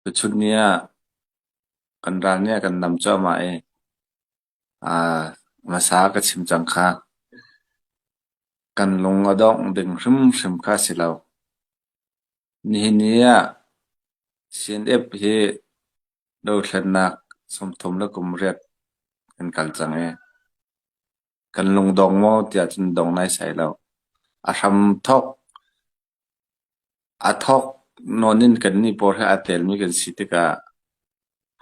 Tuchun ni ah kan ral nih a kan nam cuahmah i hmasa ka chim cang kha. Kan lung a dongh ding hrimhrim kha a si lo. Nihin ni ah CNF hi dothlennak 38 kan kal cang i kan lungdong maw tiah cun dong naisai lo. A hram thawk A thawk nawn in kannih pawl he aa telmi kan si tikah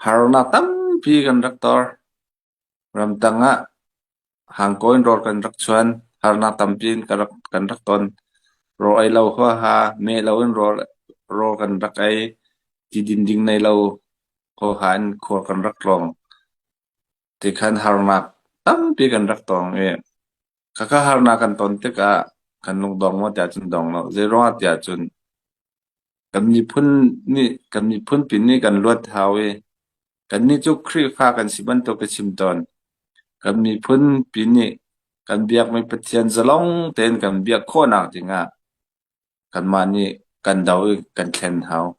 harnak tampi kan rak tor. Ramtang ah hangkaw in rawl kan rak chuan. Harnak tampi in kan rak ton. Rawl ei lo huaha, meh loin rawl kan rak ei. Ti din ding nei lo huaha in khua kan rak tlawng. Tikhan harnak tampi kan rak tong i Khakha harnak kan ton tikah kan lungdong maw tiah cun dong lo. Zeiruangah tiah cun kan miphun nih kan miphunpi nih kan luat hau i kannih cu Khrihfa kan si bantuk ka chim tawn. Kan miphunpi nih kan biakmi Pathian zalong tein kan biak khawhnak dingah kanmah nih kan do i kan thlen hau.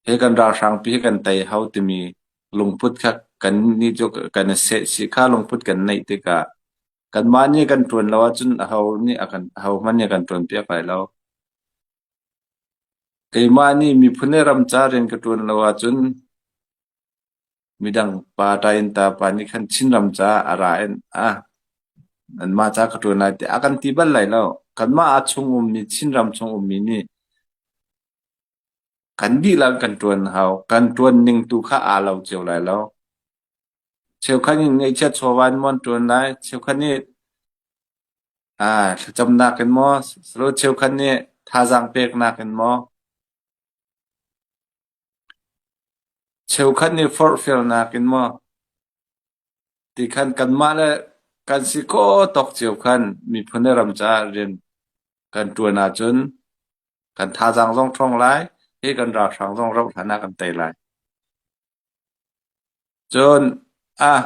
Hi kan ralhrangpi hi kan tei hau timi lungput kha kannih cu kan i sehchih kha lungput kan neih tikah kanmah nih kan ṭuan lo ahcun aho nih a kan ahohmanh nih a kan ṭuanpiak lai lo. Keimah nih miphun le ram ca rian ka ṭuan lo ahcun midang pa ṭainta pa nih khan Chinram caah a ra in ah nanmah ca ka ṭuan lai tiah a kan ti bal lai lo. Kanmah a chung ummi Chinram chung ummi nih Kan dihlak kan ṭuan hau. Kan ṭuan ning tu kha aa lo cio lai lo. Cheukhat nih ngeihchiat chawva in maw an ṭuan lai, cheukhat nih thlacamnak in maw, cheukhat nih thazaang peknak in maw, cheukhat nih forhfialnak in maw, ti khan kanmah le kan si khawh tawk cio khan miphun le ram caah rian kan ṭuan ahcun Kan thazaang zong ṭhawng lai i kan ralhrang zong rauh hlan ah kan tei lai. Cun ah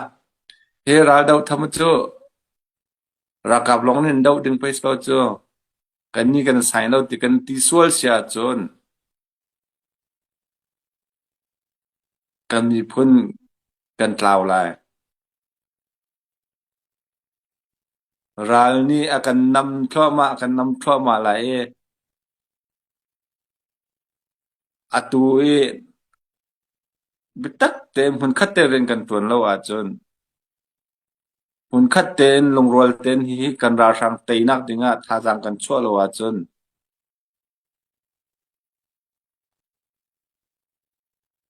hi raldoh tham cu ralkap lawng nih an doh ding pei si ko cu. Kannih kan sai lo ti kan ti sual si ahcun kan miphun kan tlau lai. Ral nih a kan nam thluahmah, a kan nam thluahmah lai i atu i biatak tein hmunkhat te rian kan ṭuan lo ahcun hmunkhat tein lungrual tein hihi kan ralhrang teinak dingah thazaang kan chuah lo ahcun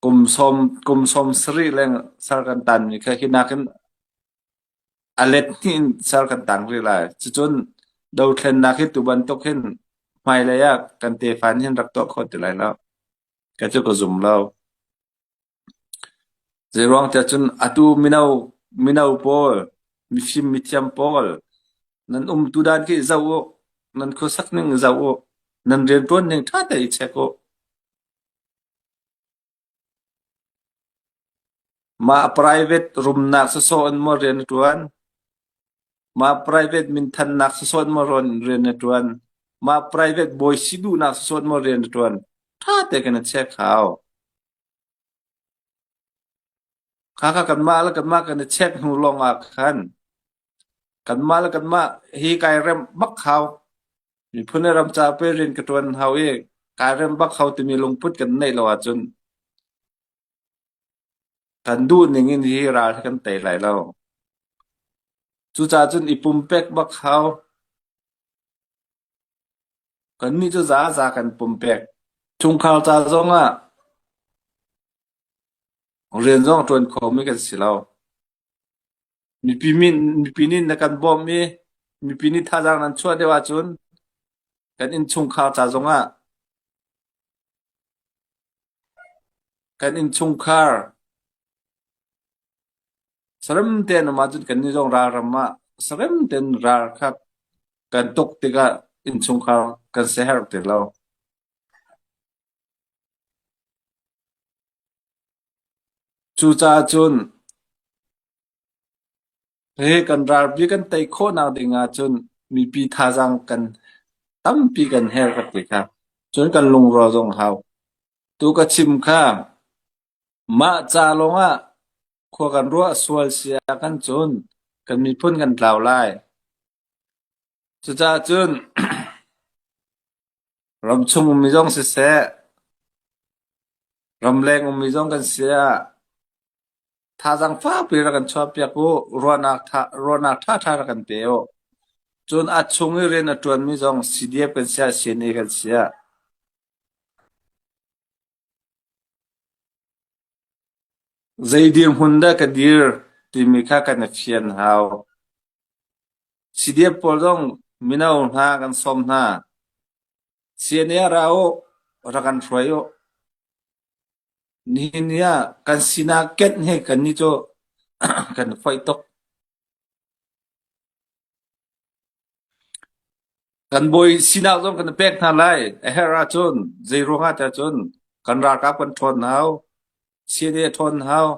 kum 70 leng sar kan tanmi kha hi nakin a let hnih in sar kan tang rih lai. Cucun dothlennak hi tu bantuk hin hmailei ah kan tefa nih hin rak tuah kho ti lai lo. Ka cu ka zum lo. Zeiruang tiah cun atu mino mino pawl, mifim mithiam pawl nan umtu dan khi zoh u, nan khuasak ning zoh u, nan rianṭuan ning ṭha tein i check u. Mah private rumnak sawsawh in maw rian na ṭuan? Mah private minthannak sawsawh in maw rian na ṭuan? Mah private bawi si duhnak sawsawh in maw rian na ṭuan? Ṭha tein kan i check hau. Khakha kanmah le kanmah kan i check hnu lawngah khan kanmah le kanmah hi kai remh bak hau. Miphun le ram ca pe rian ka ṭuan hau i kai rem bak hau timi lungput kan neih lo ahcun kan duh ning in hi ral hi kan tei lai lo. Cucaah cun i pumpek bak hau. Kannih cu zaza kan pumpek. Chungkhar ca zongah rian zong ṭuan khomi kan si lo. Mipi min mipi nih na kan bawmh i mipi nih thazaang nan chuah deuh ahcun kan innchungkhar ca zongah kan innchungkhar sarem tein um ahcun kannih zong ralram ah sarem tein ral kha kan tuk tikah innchungkhar kan siaherh ti lo. Cucaah cun hi kan ralpi kan tei khawhnak ding ahcun mipi thazaang kan tampi kan herh ka ti kha. Cun kan lungrual zong hau. Tu ka chim kha. Mah ca lawngah khua kan ruah sual si ah kan cun kan miphun kan tlau lai. Cucaah cun ramchung ummi zong siseh, ramleng ummi zong kan si ah thazaang fakpi rak kan chuahpiak u, ruahnak ruahnak ṭhaṭha rak kan pe u. Cun a chung i rian a ṭuanmi zong CDF kan si ah CNA kan si ah Zei dirhmun dah ka dir timi kha kan i fian hau. CDF pawl zong mino hna kan sawm hna. CNA ra u, rak kan hruai u. Nihin ni ah kan sinak kenh hi kannih cu kan foih tuk. Kan bawi sinak zong kan i pek hna lai. A herh ahcun zei ruangah tiah cun kan ralkap kan ṭhawn hau. CNA ṭhawn hau.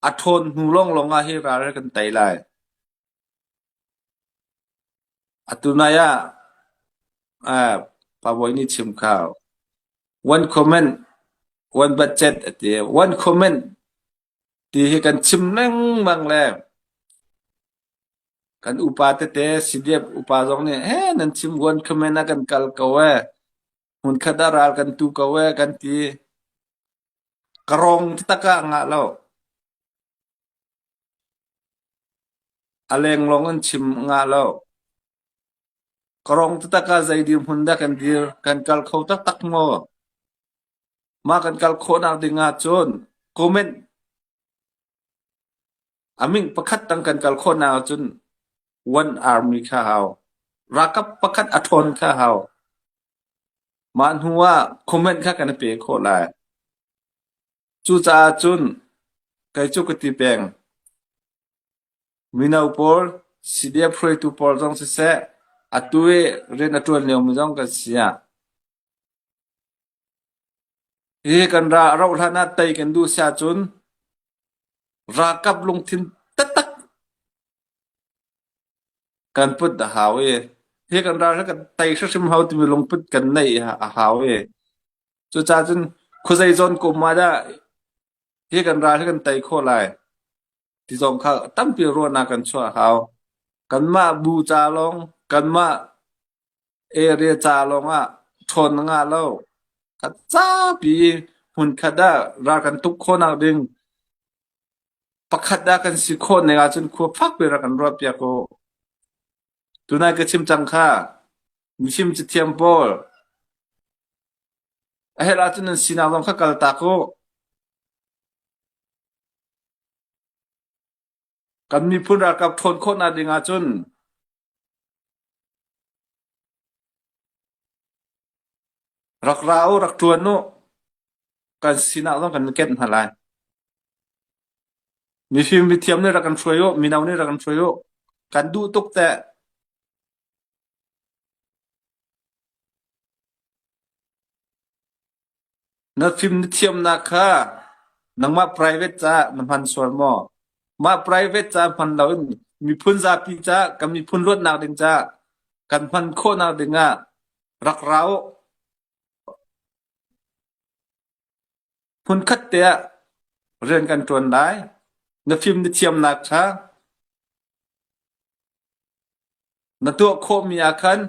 A ṭhawn hnu lawnglawng ah hi ral hi kan tei lai. Atu nai ah uh, Pa Bawi nih chim kha one comment, one budget a ti. One comment ti hi kan chim lengmang le kan upa tete CDF upa zong nih he nan chim one comment ah kan kal ko ee. Hmunkhat ah ral kan tu ko ee kan ti. Ka rong taktak ah ngah lo. A lenglong in chim ngah lo. Ka rong taktak ah zei dirhmun dah kan dir? Kan kal kho taktak maw? Mah kan kal khawhnak ding ahcun comment a min pakhat tang kan kal khawhnak ahcun one army kha hau. Ralkap pakhat a ṭhawn kha hau. Mah hnu ah comment kha kan i pe khawh lai. Cucaah cun kei cu ka ti peng. Mino pawl, CDF hruaitu pawl zong siseh, atu i rian a ṭuan liomi zong kan si ah Hi kan ra rauh hlan ah tei kan duh si ahcun ralkap lungthin taktak kan put a hau i hi kan ral hi kan tei hrimhrim hau timi lungput kan neih a hau i cucaah cun khuazei zawn kum ah dah hi kan ral hi kan tei khawh lai ti zong kha tampi ruahnak kan chuah a hau. Kanmah bu ca lawng kanmah Area ca lawngah ṭhawn na ngah lo. Khat zapi hmunkhat ah ral kan tuk khawhnak ding pakhat ah kan si khawh ning ahcun khua fakpi rak kan ruahpiak u. Tunai ka chim cang kha. Mifim cathiam pawl a herh ahcun nan sinak zong kha kaltak u. Kan miphun ralkap ṭhawn khawhnak ding ahcun Rak ra u, rak ṭuan u. Kan sinah zong kan kenh hna lai. Mifim mithiam nih rak kan hruai u, mino nih rak kan hruai u. Kan duh tuk teh. Na fim na thiamnak kha nangmah private caah na hman sual maw? Mah private ca hman loin miphun zapi ca kan miphun luatnak ding ca kan hman khawhnak ding ah rak ra u. Hmunkhat te ah rian kan ṭuan lai. Na fim na thiamnak kha na tuah khawhmi ah khan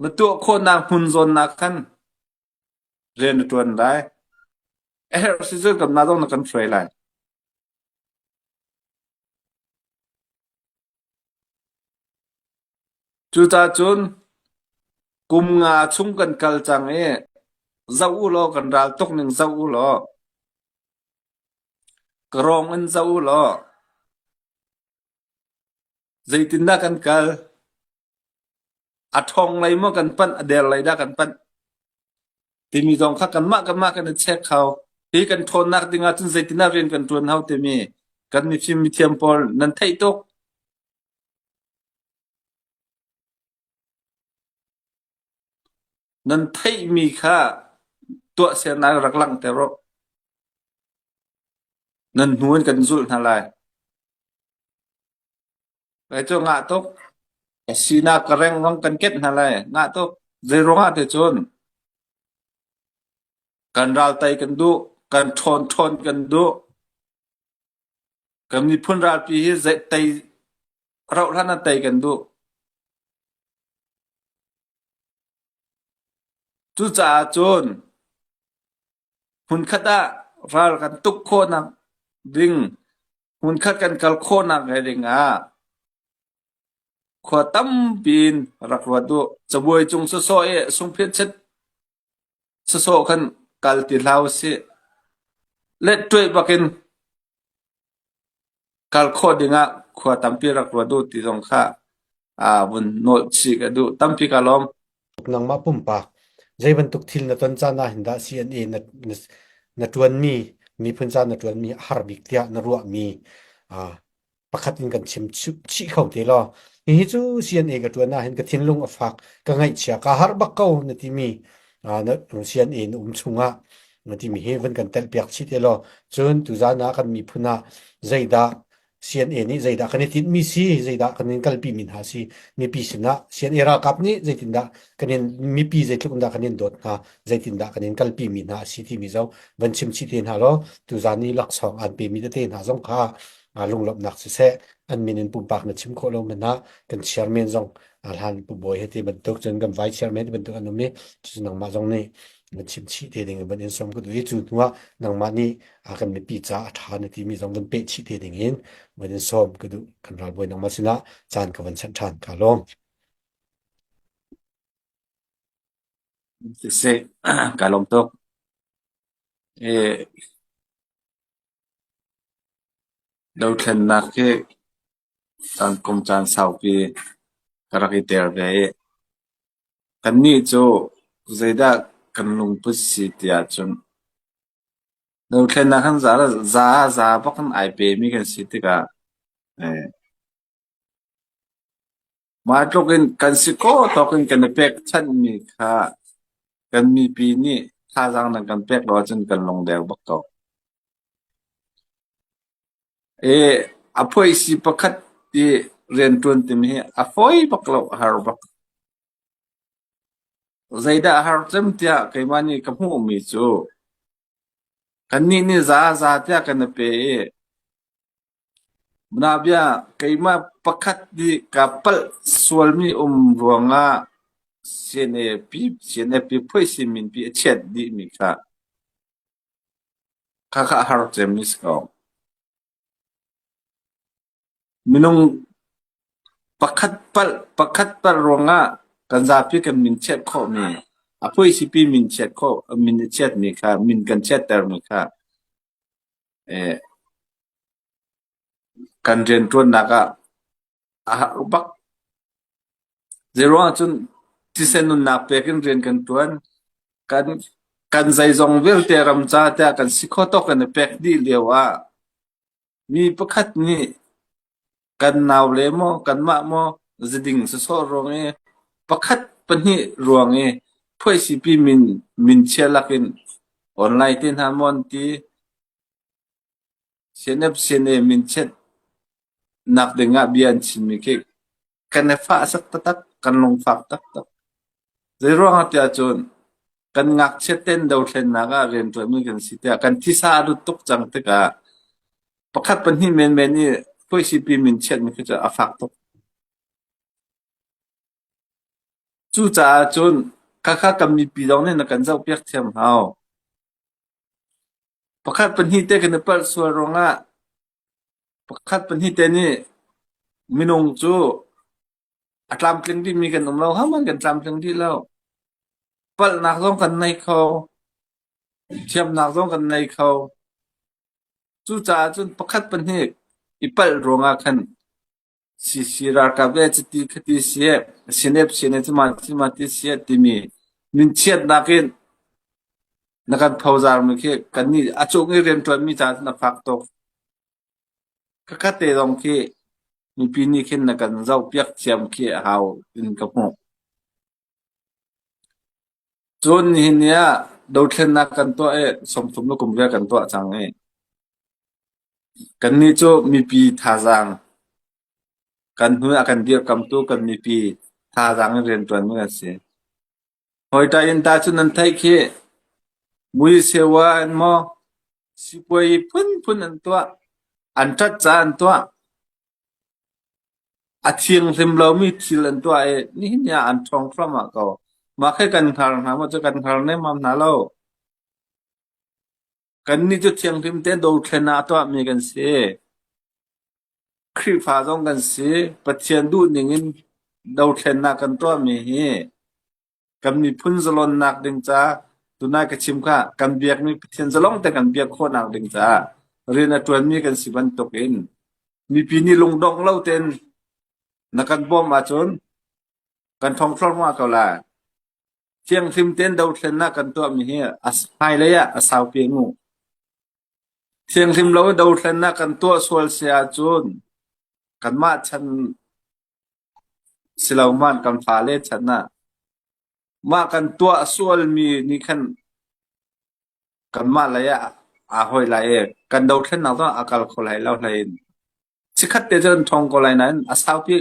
Na tuah khawhnak hmun zawnnak khan rian na ṭuan lai. A herh si cun kanmah zong na kan hruai lai. Cucaah cun kum nga chung kan kal cang i zoh u law kan ral tuk ning zoh u law ka rawng in zoh u law zeitindah kan kal? A ṭhawng lei maw kan panh, a der lei dah kan panh timi zong kha kanmah kanmah kan i check hau. Hi kan ṭhawnnak ding ahcun zeitindah rian kan ṭuan hau timi kan mifim mithiam pawl nan theih tuk. Nan theihmi kha tuahsernak rak langhter u. Nan hnu in kan zulh hna lai. Kei cu ngah tuk. Ka sinak ka reng zong kan kenh hna lai. Ngah tuk. Zei ruangah ti cun? Kan ral tei kan duh, kan ṭhawn ṭhawn kan duh. Kan miphun ralpi hi zei tei rauh hlan ah tei kan duh. Cucaah cun hmunkhat ah ral kan tuk khawhnak ding, hmunkhat kan kal khawhnak ding ah khua tampi in rak ruat u. Cabuai cung sawsawh i sungphiat chet sawsawh khan kal ti hlah usih. Lettuaih bakin kal khawh dingah khua tampi rak ruat u ti zong kha vun nawlh chih ka duh. Tampi ka lawm. Nangmah pumpak zei bantuk thil na ton caan ah hin dah CNA na, na, na ṭuanmi miphun ca na ṭuanmi a har bik tiah na ruahmi uh, pakhat in kan chim chih kho te law hihi cu CNA ka ṭuan ah hin ka thinlung a fak ka ngaihchia ka har bak ko na timi na CNA na um chungah na timi hi van kan telh piak chih te law cun tuzan ah kan miphun ah zeidah CNA nih zeidah kan i tinhmi si zeidah kan in kalpi mi hna si mipi sinah CNA ralkap nih zeitindah kan in mipi zeitluk in dah kan in dawt hna zeitindah kan in kalpi mi hna a si timi zong van chim chih te hna law tuzan i laksawng an pe mi tete hna zong kha lunglawmhnak siseh an min in pumpak na chim khawh lo hmanh ah kan chairman zong hlan pu bawi he ti bantuk cun kan vice chairman ti bantuk an um i cucu nangmah zong nih na chim chih te ding in van in som ka duh i cu hnu ah nangmah nih kan mipi ca a ṭha na timi zong van peh chih te ding in van in sawm ka duh kan ralbawi nangmah sinah caan ka van chanh ṭhan ka lawm. Siseh, ka lawm tuk. Eh, Dothlennak hi caan kum caan saupi ka rak i ter ve i kannih cu zeidah kan lungput si ti ahcun dothlennak kan za za bak in ai pemi kan si tikah mah tluk in kan si khawh tawk in kan i pekchanhmi kha kan mipi nih thazaang nan kan pek lo ahcun kan lungdeng bak ko. A phuaisi pakhat i rianṭuan timi hi a fawi bak lo, a har bak. Zeidah a har cem tiah keimah nih ka hmuhmi cu kannih nih za za tiah kan i pe i nabia keimah pakhat nih kaa palh sualmi um ruangah CNAP CNAP phuaisi minpi a chiat dihmi kha Khakha a har cemmi si ko. Minung pakhat palh pakhat palh ruangah kan zapi kan min chiat khawhmi, a puaisipi min chiat khawh min a chiatmi kha min kan chiattermi kha eh, kan rianṭuannak ah a har bak. Zeiruang ahcun thisen nunnak pek in rian kan ṭuan. Kan kan zeizong vialte ram ca tiah kan si khawh tawk in i pek dih lio ah mi pakhat nih kan naule maw kanmah maw ziding sawsawh ruang i pakhat pahnih ruang i phuaisipi min min chia lakin online te hna maw an ti CNF CNA min chiat nak ding ah bia an chimmi khi kan i fahsak taktak, kan lungfak taktak. Zeiruangah tiah cun kan ngakchiat tein dothlennak ah rianṭuanmi kan si tiah kan thisa a lut tuk cang tikah pakhat pahnih menmen i phuaisipi min chiatmi khi cu a fak tuk. Cucaah cun khakha kan mipi zong nih na kan zohpiak thiam hau. Pakhat pahnih te kan i palh sual ruangah pakhat pahnih te nih minung cu a tlamtling dihmi kan um lo. Hohmanh kan tlamtling dih lo. Palhnak zong kan nei kho. Thiamnak zong kan nei kho. Cucaah cun pakhat pahnih i palh ruangah khan CC ralkap le cuti khati si sinep sine cuma cima ti si timi minchiatnak in na kan phozarmi khi kannih a cung i rianṭuanmi caah cun a fak tuk. Khakhat te zong khi mipi nih khin na kan zohpiak thiam khi a hau in ka hmuh. Cun nihin ni ah dothlennak kan tuah i 30 le kum riat kan tuah cang i kannih cu mipi thazaang kan hnu a kan dirkamtu kan mipi thazaang in rianṭuanmi kan si. Hawi ṭai in ta cu nan theih khi. Muisewa in maw sipuai phunphun an tuah. An ṭat ca an tuah. A thianghlim lomi thil an tuah i nihin ni ah an ṭhawng thluahmah ko. Mah khi kan hngar hna maw cu kan hngar nemmam hna lo. Kannih cu thianghlim tein dothlen ah a tuahmi kan si. Khrihfa zong kan si. Pathian duhning in dothlennak kan tuahmi hi kan miphun zalonnak ding ca tunai ka chim kha kan biakmi Pathian zalong te kan biak khawhnak ding caah rian a ṭuanmi kan si bantukin mipi nih lungdong lo tein na kan bawmh ahcun kan ṭhawng thluahmah ko lai. Thianghlim tein dothlennak kan tuahmi hi a hmailei ah a saupi ngu. Thianghlim lo in dothlennak kan tuah sual si ahcun kanmah chan si lo hmanh kan fale chan ah mah kan tuah sualmi nih khan kanmah lei ah aa hoi lai i kan dothlennak zong a kal kho lai lo hlei in. Chikkhat te cun ṭhawng ko lai nain a saupi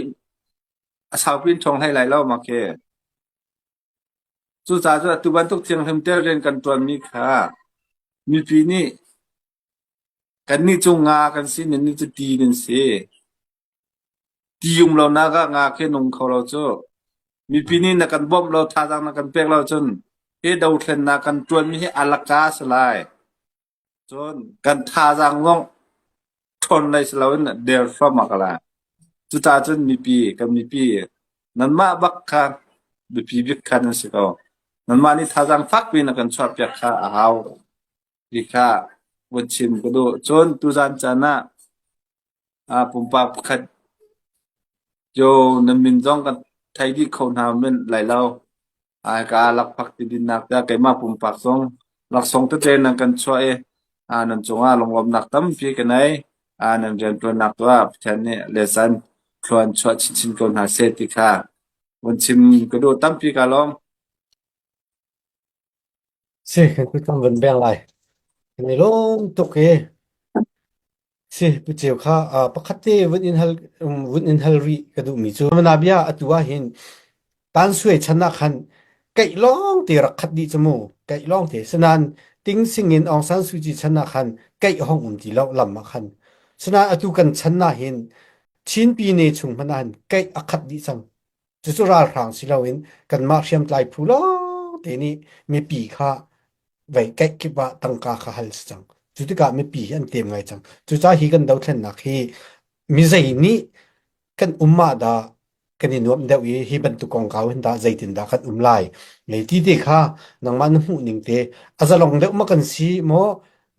a saupi in ṭhawng hlei lai lo mah khi. Cucaah cu atu bantuk thianghlim te rian kan ṭuanmi kha mipi nih kannih cu nga kan si, nannih cu ti nan si. Ti um lonak ah nga khi nung kho lo cu. Mipi nih na kan bawmh lo, thazaang na kan pek lo cun hi dothlennak kan ṭuanmi hi a laka a si lai. Cun kan thazaang zong ṭhawn lei si loin der thluahmah ko lai. Cucaah cun mipi, kan mipi, nanmah bak kha biapi bik kha nan si ko. Nanmah nih thazaang fakpi na kan chuahpiak kha a hau ti kha vun chim ka duh. Cun tuzan caan ah ah pumpak pakhat cu nan min zong kan thei dih kho hna men lai lo. Ai ka lakphak ti dinnak tiah keimah pumpak zong laksawng tete nan kan chuah i ah nan cungah lunglawmhnak tampi ka nei. Ah nan rianṭuannak tu ah Pathian nih lesan thluan chuah chinchin ko hna seh ti kha vun chim ka duh tampi ka lawm. Si, kan kut kan vun beng lai. Kan i lawm tuk i Si, Pu Ceu kha uh, pakhat te vun in hal um, vun in hal rih ka duhmi cu mana bia atu ah hin tan suai chan ah khan keih lawng te rak khat dih cu mu keih lawng te sanan ting sing in Aung San Suu Kyi chan ah khan keih hong um ti lo lam ah khan sanan atu kan chan na hin Chin Pyine chung hmanh ah hin keih a khat dih cang cucu ralhrang si loin kanmah hriamtlai phu lawng te nih mipi kha vei keih kip ah tangka kha hal si cang. Cu tikah mipi hi an tem ngai cang. Cucaah hi kan dothlennak hi mizei nih kan um ah dah kan i nuamh deuh i hi bantuk kongkau hin dah zeitindah kan um lai. Lei ti te kha nangmah na hmuh ning te a zalong deuh ma kan si maw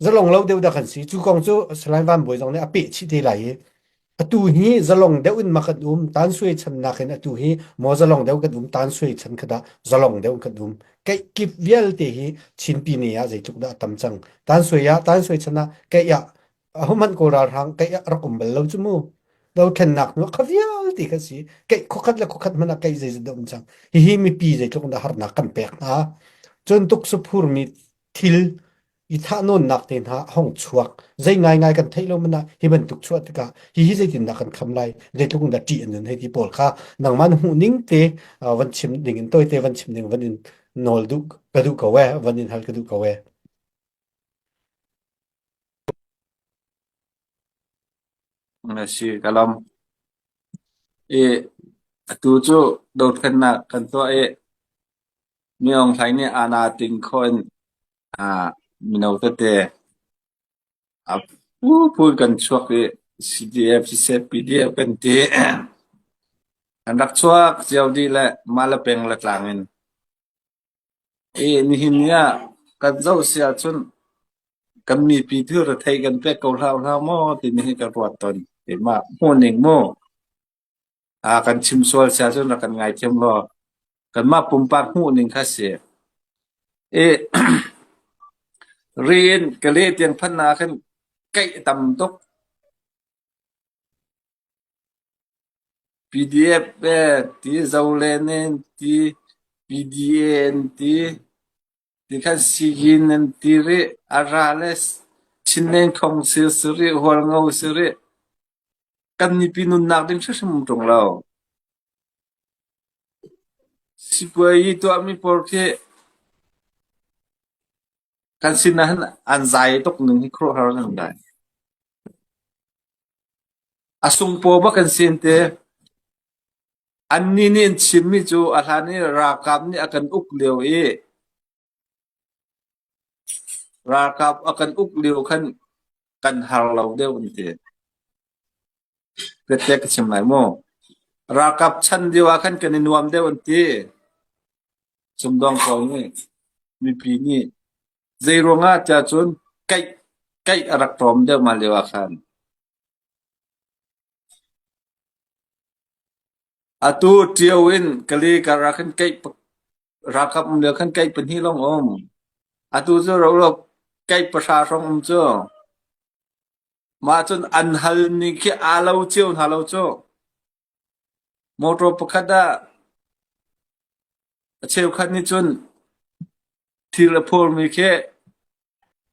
zalong lo deuh dah kan si cu kong cu Salai Van Bawi zong nih a peh chih te lai i Atu hi zalong deuh in ma kan um, tan suai chan nakin atu hi maw zalong deuh kan um, tan suai chan kha dah zalong deuh kan um. Keih kip vialte hi Chinpi ni ah zeitluk dah a tam cang. Tan suai ah, tan suai chan ah keih ah ahohmanh Kawl ralhrang keih ah rak um bal lo cu mu. Dothlennak nu kha vialte kha si. Keih khuakhat le khuakhat hmanh ah keih zeizat dah um cang. Hihi mipi zeitluk dah harnak kan pek hna. Cun tuksuphurmi thil i thahnawnnak te hna a hong chuak zei ngaingai kan theih lo man ah hi bantuk chuah tikah hihi zeitindah kan kham lai zeitluk in dah ṭih an nun hei ti pawl kha nangmah na hmuh ning te van chim ding in tawite van chim ding van in nawl duh ka duh ko e van in hal ka duh ko e Si ka lawm. I atu cu dothlennak kan tuah i Mi Aung Hlaing nih aana ting khawh in mino tete a phuphu in kan chuak i CDF siseh PDF kan ti. Kan rak chuak cio dih le mah le peng le tlang in. I nihin ni ah kan zoh si ahcun kan mipi thil rethei kan pek ko hlah hlah maw timi hi ka ruat tawn. Keimah hmuhning mu. Ah kan chim sual si ahcun rak kan ngaithiam law kanmah pumpak hmuhning kha si. I riin ka le tiang phanh ah khin keih a tam tuk. PDF eh ti Zolen in ti PDA in ti ti khan Siyin an ti rih a ra le Chinlen khong si si rih Hualngo si rih kan mipi nunnak ding hrimhrim um ṭung lo. Sipuai i tuahmi pawl khi Kan sin ah hin an zai tuk ning hi khuaruahhar kan dai. A sungpaw bak kan sin te. Annih nih an chimmi cu a hlan i ralkap nih a kan uk lio i ralkap a kan uk lio khan kan har lo deuh an ti. Biatek ka chim lai mu. Ralkap chan lio ah khan kan i nuam deuh an ti. Sumdong pawl nih mipi nih zei ruangah tiah cun kaih kaih a rak tlawm deuh mah lio ah khan. Atu ṭio in Kali kar ah khan keih ralkap um lio khan keih pahnih lawng um. Atu cu rorok keih pahra hrawng um cu. Mah cun an hal ni khi aa lo cio hna lo cu. Motor pakhat ah a cheukhat nih cun thil a phurmi khi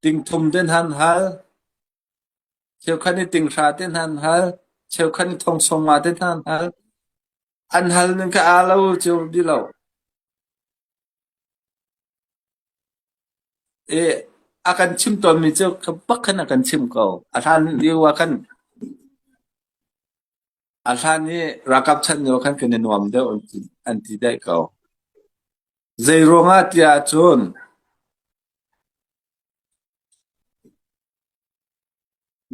tingthum ten han hal. Cheukhat nih tinghra te hna an hal, cheukhat nih thongsawmnga te hna an hal. An hal ning kha aa lo cio dih lo. I a kan chim tawnmi cu kha bak khan a kan chim ko. A hlan lio ah khan a hlan i ralkap chan lio khan kan i nuam deuh an ti, an ti daih ko. Zei ruangah tiah cun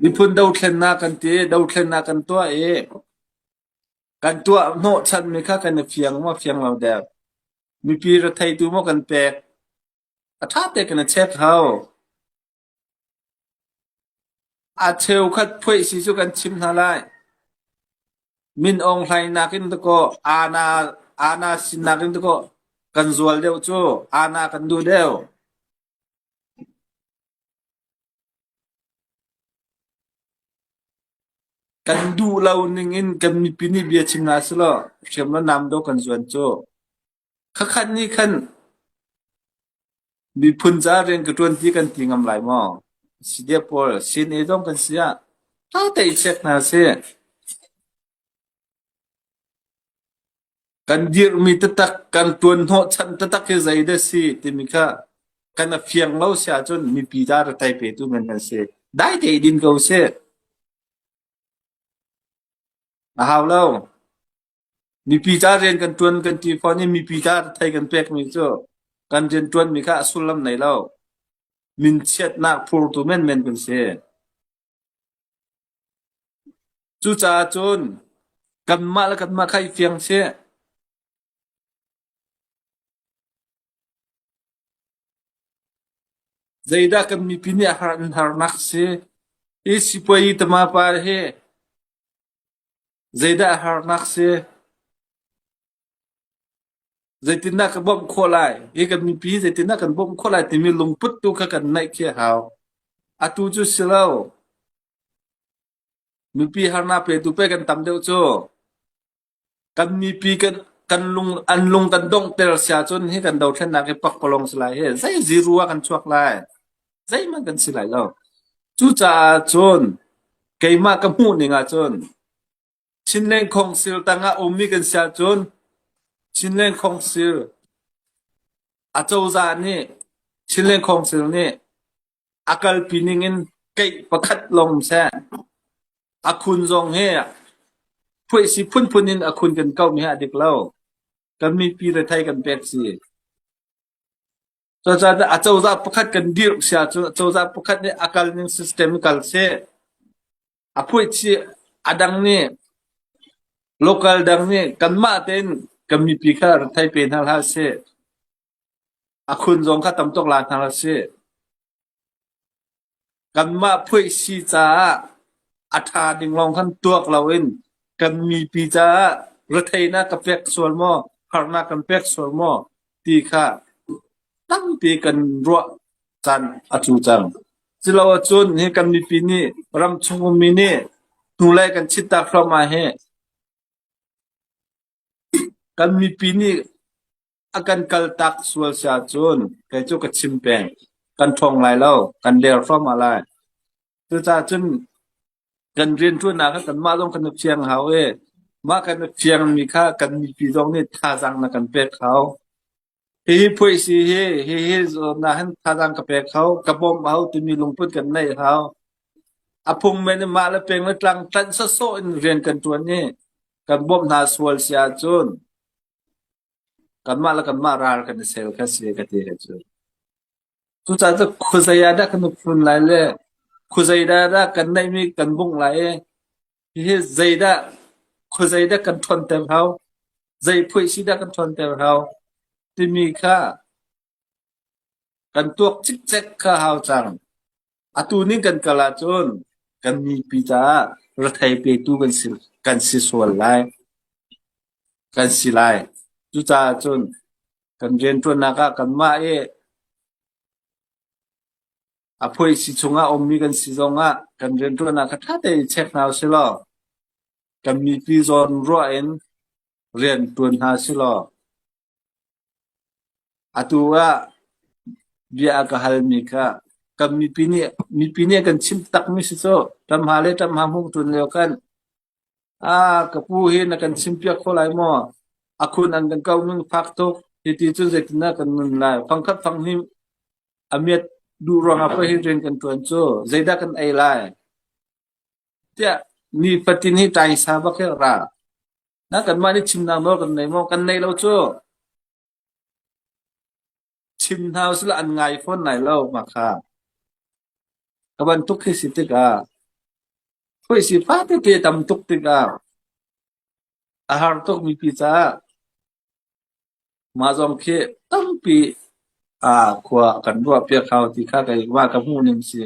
Miphun dothlennak kan ti, dothlennak kan tuah i kan tuah hnawhchanmi kha kan i fiang maw fiang lo dek. Mipi retheitu maw kan pek. A ṭha te kan i check hau. A cheukhat phuaih si cu kan chim hna lai. Min Aung Hlaing nakin dakaw Ana Ana sin nakin dakaw kan zual deuh cu Ana kan duh deuh. Kan duh lo ning in kan mipi nih bia chim hna selaw hriam le nam do kan zuan cu. Khakhat nih khan miphun ca rian ka ṭuan ti kan ti ngam lai maw? CDF pawl CNA zong kan si ah ṭha tein check hna sih. Kan dirhmi taktak, kan ṭuan hnawhchan taktak hi zeidah si timi kha kan a fiang lo si ahcun mipi ta rathai petu men kan si. Dai te din ko sih. A hau lo. Mipi ta rian kan ṭuan kan ti fawn i mipi ta rathai kan pekmi cu kan rian ṭuanmi kha a sullam nei lo. Minchiatnak phurtu menmen kan si. Cucaah cun kanmah le kanmah kha i fiang sih. Zeidah kan mipi nih an harnak si? Hi sipuayi tama pa hi zeidah a harnak si? Zeitindah ka bawmh khawh lai? Hi kan mipi hi zeitindah kan bawmh khawh lai timi lungput tu kha kan neih khi a hau. Atu cu si lo. Mipi harnak petu pe kan tam deuh cu. Kan mipi kan kan lung an lung kan donghter sia cun hi kan dothlennak hi pakpalawng si lai hi zei ziru ah kan chuak lai. Zeihmanh kan si lai lo. Cucaah cun keimah ka hmuh ning ah cun Chinland Council tangah ummi kan si ahcun Chinland Council acozah nih Chinland Council nih a kalpi ning in keih pakhat lawng um seh. A khun zong hi phuaihsi phunphun in a khun kan kauhmi hi a dik lo. Kan mipi rethei kan pek si. Cucaah acozah pakhat kan dirh si ahcun acozah pakhat nih a kal ning system in kal seh. A phuaihchih a dang nih local dang nih kanmah tein kan mipi kha rethei pe hna hlah seh. A khun zong kha tam tuk la hna hlah seh. Kanmah phuaihsi caah a ṭha ding lawng khan tuak loin kan mipi caah retheinak ka pek sual maw, harnak kan pek sual maw ti kha tampi kan ruah caan a cu cang. Culo ahcun hi kan mipi nih ramchung ummi nih hnulei kan chittak thluahmah hi kan mipi nih a kan kaltak sual si ahcun kei cu ka chim peng. Kan ṭhawng lai lo, kan der thluahmah lai. Cucaah cun kan rianṭuannak ah kanmah zong kan i fiang hau i mah kan i fiangmi kha kan mipi zong nih thazaang na kan pek hau. Hihi phuaisi hi hihi zawn ah hin thazaang ka pek hau, ka bawmh hau timi lungput kan neih hau. A phung men in mah le peng le tlang tlanh sawsawh in rian kan ṭuan i kan bawmh hna sual si ahcun kanmah le kanmah ral kan i sel kha si ka ti he cu. Cucaah cu khuazei ah dah kan i phun lai le khuazei dah dah kan neihmi kan bungh lai i hihi zeidah khuazei dah kan ṭhawnter hau, zei phuaisi dah kan ṭhawnter hau timi kha kan tuak cikcek kha hau cang. Atu ning kan kal ahcun kan mipi caah rethei petu kan si kan si sual lai. Kan si lai. Cucaah cun kan rianṭuannak ah kanmah i a phuaisi chungah a ummi kan si zongah kan rianṭuannak kha ṭha tein check hna usih law kan mipi zawn ruah in rian ṭuan hna usih law atu ah bia a ka halmi kha kan mipi nih mipi nih a kan chimh takmi si cu ṭamha le ṭamha hmuh ṭun lio khan Ah, ka pu hi na kan chimpiak kho lai maw? A khun an kan kau ning fak tuk. Hiti cun zeitindah kan nun lai? Fangkhat fanghnih a miat duh ruangah pei hi rian kan ṭuan cu. Zeidah kan ei lai? Tiah ni fatin hi ṭaisa bak hi ra. Na kanmah nih chimnak nawl kan nei maw? Kan nei lo cu. Chim hna usih an ngai fawn lai lo mah kha. Ka bantuk khi si tikah Phuaisi fatete tam tuk tikah a har tuk mipi caah mah zong khi tampi ah khua kan ruahpiak hau ti kha keimah ka hmuh ning si.